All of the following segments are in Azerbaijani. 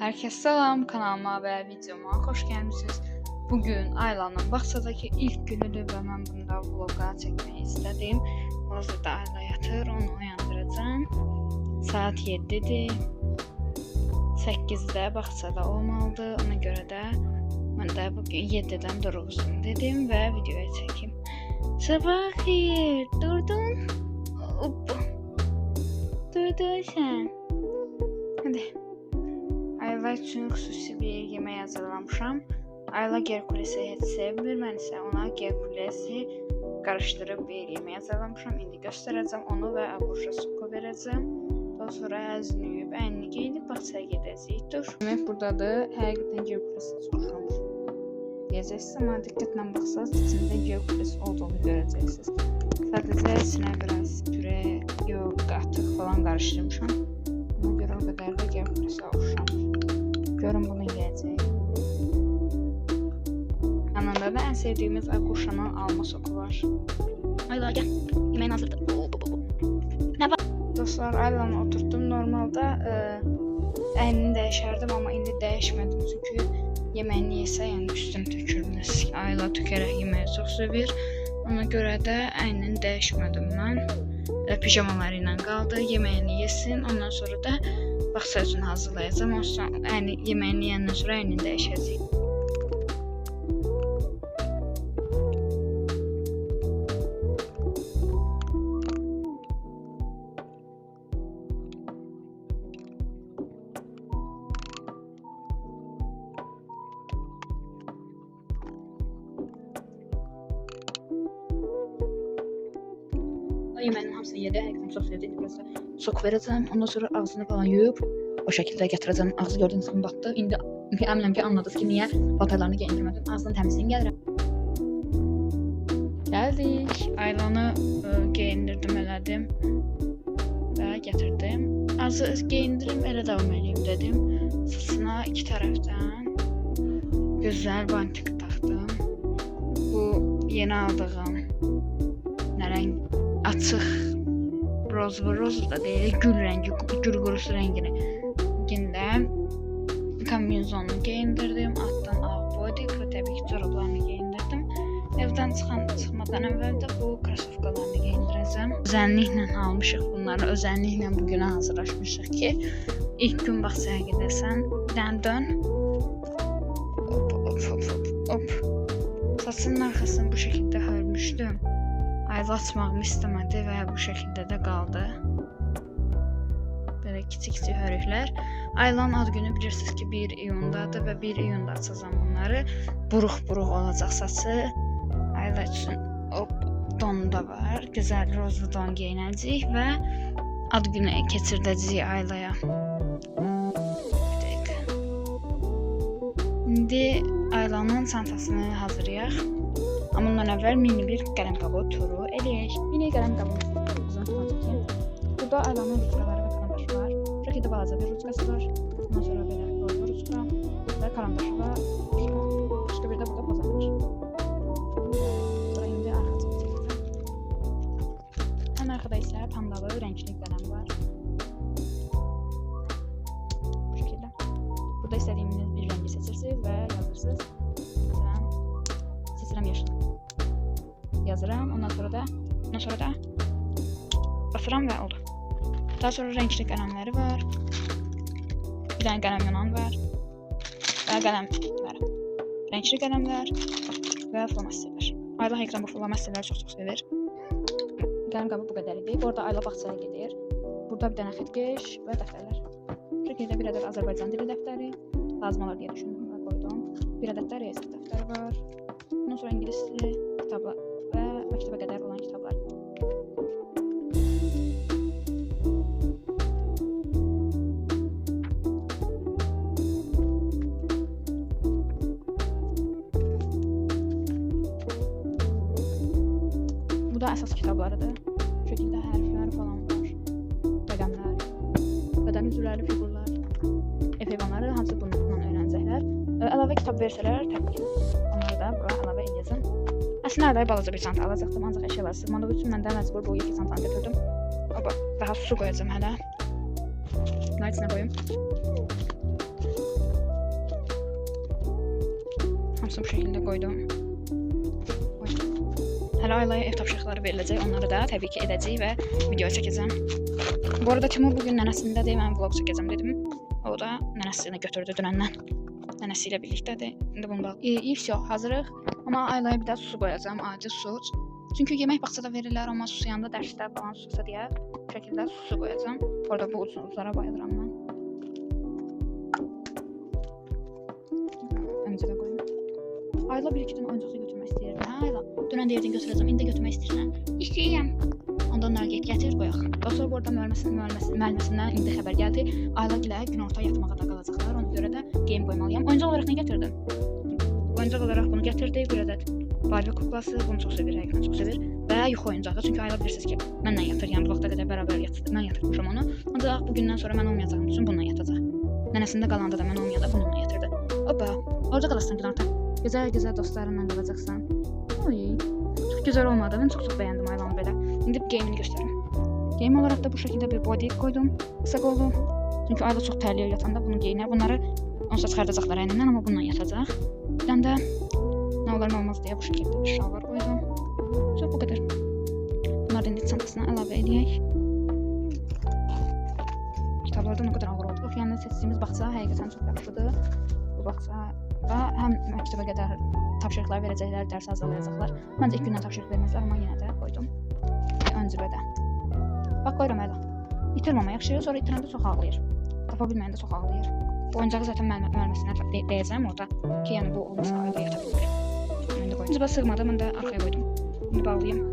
Herkese salam, kanalıma və videoma xoş gəlmisiniz. Bugün Aylanın bağçadakı ilk günüdür və mən bunda vloqa çəkmək istədim. Hazırda Ayla yatır, onu uyandıracağım. Saat 7-dir. 8-də bağçada olmalıdır. Ona görə də mən də bugün 7-dən durğuzum dedim və videoya çəkim. Sabah xeyir, durdun? Hop. Durdun sən. Hadi. Ayla üçün xüsusi bir yemək hazırlamışam. Ayla Gerkulesi heç sevmir. Mən isə ona Gerkulesi qarışdırıb bir yemək hazırlamışam. İndi göstərəcəm onu və abuşa suku verəcəm. Daha sonra əzini yuyub, əynini geyinib bağçaya gedəcəyik. Dur. Yemək buradadır. Həqiqətən Gerkulesi çox oxşamır deyəcəksiniz, amma diqqətlə baxsaz içində Gerkules olduğunu görəcəksiniz. Sadəcə içinə biraz püre, yox, qatıq falan qarışdırmışam. Ona görə o qədər də Gerkulesə oxşamır. Görün bunu yeyəcəyik. Yanında da ən sevdiyimiz Aguşanın alma soku var. Ayla gel. Yemeğin hazırdır. Ne var? Dostlar, Aylanı oturtdum. Normalda əynini dəyişərdim, amma indi dəyişmədim. Çünki yeməyini yesə, yəni üstünü tökür. Ayla tökərək yeməyi çox sevir. Ona görə də əynini dəyişmədim mən. Elə pijamaları ilə qaldı. Yeməyini yesin. Ondan sonra da bağça üçün hazırlayacağım. Ondan sonra yeməyini yeyəndən sonra əynini dəyişəcəyik. Yeməğinin hamısını yedi. Həqiqətən çox sevdi. İndi biraz da sok verəcəm. Ondan sonra ağzını falan yuyub o şəkildə gətirəcəm. Ağzı gördüyünüz kimi batdı. İndi əminəm ki, anladınız ki, niyə paltarlarını geyindirmədim. Ağzını təmizləyim, gəlirəm. Gəldik. Aylanı geyindirdim, elədim və gətirdim. Azı geyindirim, elə davam eləyim dedim. Saçına iki tərəfdən gözəl bantik taxdım. Bu yeni aldığım nə rəng? Açıq roz da deyil, gül rəngi, gül qurusu rəngini gində kombinezonunu geyindirdim. Altdan ağ bodik və təbii ki, corablarını geyindirdim. Evdən çıxmadan əvvəl də bu krasovkalarını geyindirəcəm. Özənliklə almışıq bunları, özənliklə bugünə hazırlaşmışıq ki, ilk gün bağçaya gedəsən, bir dənə dön. Hop, hop, hop, hop, hop. Saçının arxasını bu şəkildə hörmüşdüm. Ayla açmağımı istəmədi və bu şəkildə də qaldı. Belə kiçik-kiçik hörüklər. Aylanın ad günü bilirsiniz ki, 1 iyundadır və 1 iyunda açacağam bunları. Buruq-buruq olacaq saçı. Ayla üçün hop, donu da var. Gözəl rozlu don geyinəcəyik və ad günü keçirdəcəyik Aylaya. Bir dəqiqə. İndi Aylanın çantasını hazırlayaq. Amma bundan əvvəl mini bir qələm qabı turu eləyək. Mini qələm qabı çəkeyim. Burada Aylanın ruçkaları və karandaşı var. Bu şəkildə balaca bir ruçkası var. Ondan sonra belə rozlu ruçka və karandaşı var. Başqa bir də burada pozan var. Sonra indi arxasını çəkəcəm. Həm arxada isə pandalı rəngli qələm var. Bu şəkildə. Burada istədiyiniz bir rəngi seçirsiniz və yazırsınız. Məsələn, seçirəm yaşıl. Yazıram, ondan sonra da basıram və oldu. Daha sonra rəngli qələmləri var. Bir dənə qələm yanan var. Və qələmlər. Rəngli qələmlər və flomasterlər. Ayla həqiqətən bu flomasterləri çox-çox sevir. Qələm qabı bu qədər idi. Bu arada Ayla bağçaya gedir. Burada bir dənə xətkeş və dəftərlər. Bu şəkildə bir ədəd Azərbaycan dili dəftəri lazım olar deyə düşündüm və qoydum. Bir ədəd də riyaziyyat dəftəri var. Ondan sonra ingilis dili kitablar və məktəbə qədər olan kitablar. Bu da əsas kitablarıdır. Bu şəkildə hərflər falan var. Rəqəmlər, bədən üzvləri, fiqurlar, ev heyvanları, hansı bununla öyrənəcəklər. Əlavə kitab versələr, təbii ki, onları da bura əlavə edəcəm. Əslində Aylaya balaca bir çanta alacaqdım, ancaq əşyalar sığmadığı üçün mən də məcbur bu iki çantanı götürdüm. Hoppa, daha su qoyacağım hələ. Bunları içinə qoyum. Hamısını bu şəkildə qoydum. Hələ Aylaya ev tapşırıqları veriləcək. Onları da təbii ki edəcəyik və video çəkəcəm. Bu arada Timur bugün nənəsindədir. Mən vlog çəkəcəm dedim. O da nənəsini götürdü dünəndən. Nənəsi ilə birlikdədir. İndi bunu da. И всё, hazırıq. Amma Aylaya bir də su qoyacağam, adi su. Çünki yemək bağçada verirlər, amma susayanda dərsdə falan susa deyə bu şəkildə su qoyacağam. Bu arada bu uzun-uzlara bayılıram mən. Öncə də qoyum. Ayla bir-iki dənə oyuncaq da götürmək istəyir. Hə, Ayla? Dünən deyirdin götürəcəm, indi götürmək istəyirsən. İstəyirəm. Onda onları get gətir, qoyaq. Dostlar, bu arada müəlliməsindən indi xəbər gəldi. Ayla gilə günorta yatmağa da qalacaqlar. Ona görə də geyim qoymalıyam. Oyuncaq olaraq nə gətirdin? Oyuncaq olaraq bunu gətirdi. Bir ədəd Barbie kuklası. Bunu çox sevir, həqiqətən çox sevir. Və yuxu oyuncağı. Çünki Ayla bilirsiniz ki, mənlə yatır. Yəni bu vaxta qədər bərabər yatır. Mən yatırmışam onu. Ancaq bugündən sonra mən olmayacağım üçün bununla yatacaq. Nənəsində qalanda da mən olmayanda bununla yatırdı. Hoppa, orada qalasın günorta. Gözəl-gözəl dostlarınla qalacaqsan. Oy, çox gözəl olmadı. Mən çox-çox bəyəndim Aylanı belə. İndi geyimini göstərim. Geyim olaraq da bu şəkildə bir body qoydum. Qısa qollu. Çünki Ayla çox tərləyir yatanda bunu geyinər. Bunları onsuz çıxardacaqlar əynindən, amma bununla yatacaq. Bir dənə də nə olar nə olmaz deyə bu şəkildə bir şalvar qoydum. Çox bu qədər. Bunları da indi çantasına əlavə eləyək. Kitablardan o qədər ağır oldu. Yəni seçdiyimiz bağça həqiqətən çox yaxşıdır. Bu bağça və həm məktəbə qədər tapşırıqlar verəcəklər, dərs hazırlayacaqlar. Məncə ilk gündən tapşırıq verməzlər, amma yenə də qoydum. Ön cibə də. Bax qoyuram Ayla. İtirməmə yaxşı, sonra itirəndə çox ağlayır. Tapa bilməyəndə çox ağlayır. Bu oyuncağı zaten müəlliməsinə deyəcəm orada ki, yəni bu olmasa Ayla yata bilmir. İndi qoydum. Cibə sığmadı, mən də arxaya qoydum. İndi bağlayım.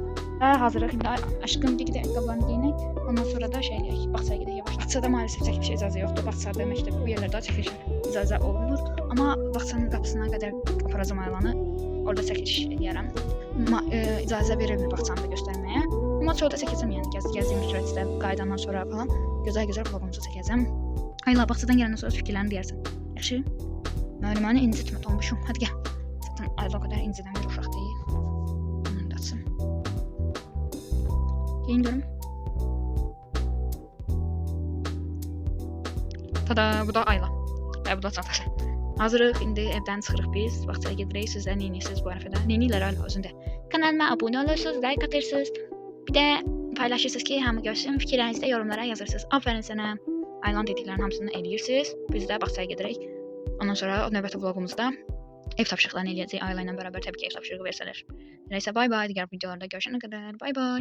Və hazırıq. İndi aşkım bir də ayaqqabılarını geyinək. Ondan sonra da şey eləyək, bağçaya gedək yavaş. Bağçada maalesef çəkilişə icazə yoxdur. Bağçada, məktəb, bu yerlərdə çəkilişə icazə olmur. Amma bağçanın qapısına qədər aparacam Aylanı. Orada çəkiliş eləyərəm. Amma icazə verilmir bağçanı da göstərməyə. Amma çox da çəkəcəm, yəni gəzdiyim sürətdə qayıdandan sonra falan gözəl-gözəl vlogumuzu çəkəcəm. Ayla, bağçadan gələndən sonra öz fikirlərini deyərsən. Yaxşı? Müəlliməni incitmə, Tombuşum. Hadi gəl. Zaten Ayla o qədər incidən bir uşaq deyil. Bunu da açım. Geyin görüm. Tada, bu da Ayla. Və bu da çantası. Hazırıq, indi evdən çıxırıq biz. Bağçaya gedirik. Siz də nə edirsiniz bu ərəfədə? Nə edirlər Ayla özündə? Kanalıma abunə olursunuz, like atırsınız. Bir də paylaşırsınız ki, hamı görsün. Fikirlərinizi də yorumlara yazırsınız. Aferin sənə. Aylan dediklərinin hamısını eləyirsiniz. Biz də bağçaya gedirik. Ondan sonra növbəti vlogumuzda ev tapşırıqlarını eləyəcəyik. Ayla ilə bərabər təbii ki, ev tapşırığı versələr. Nəysə, bay bay. Digər videolarda görüşənə qədər. Bay bay.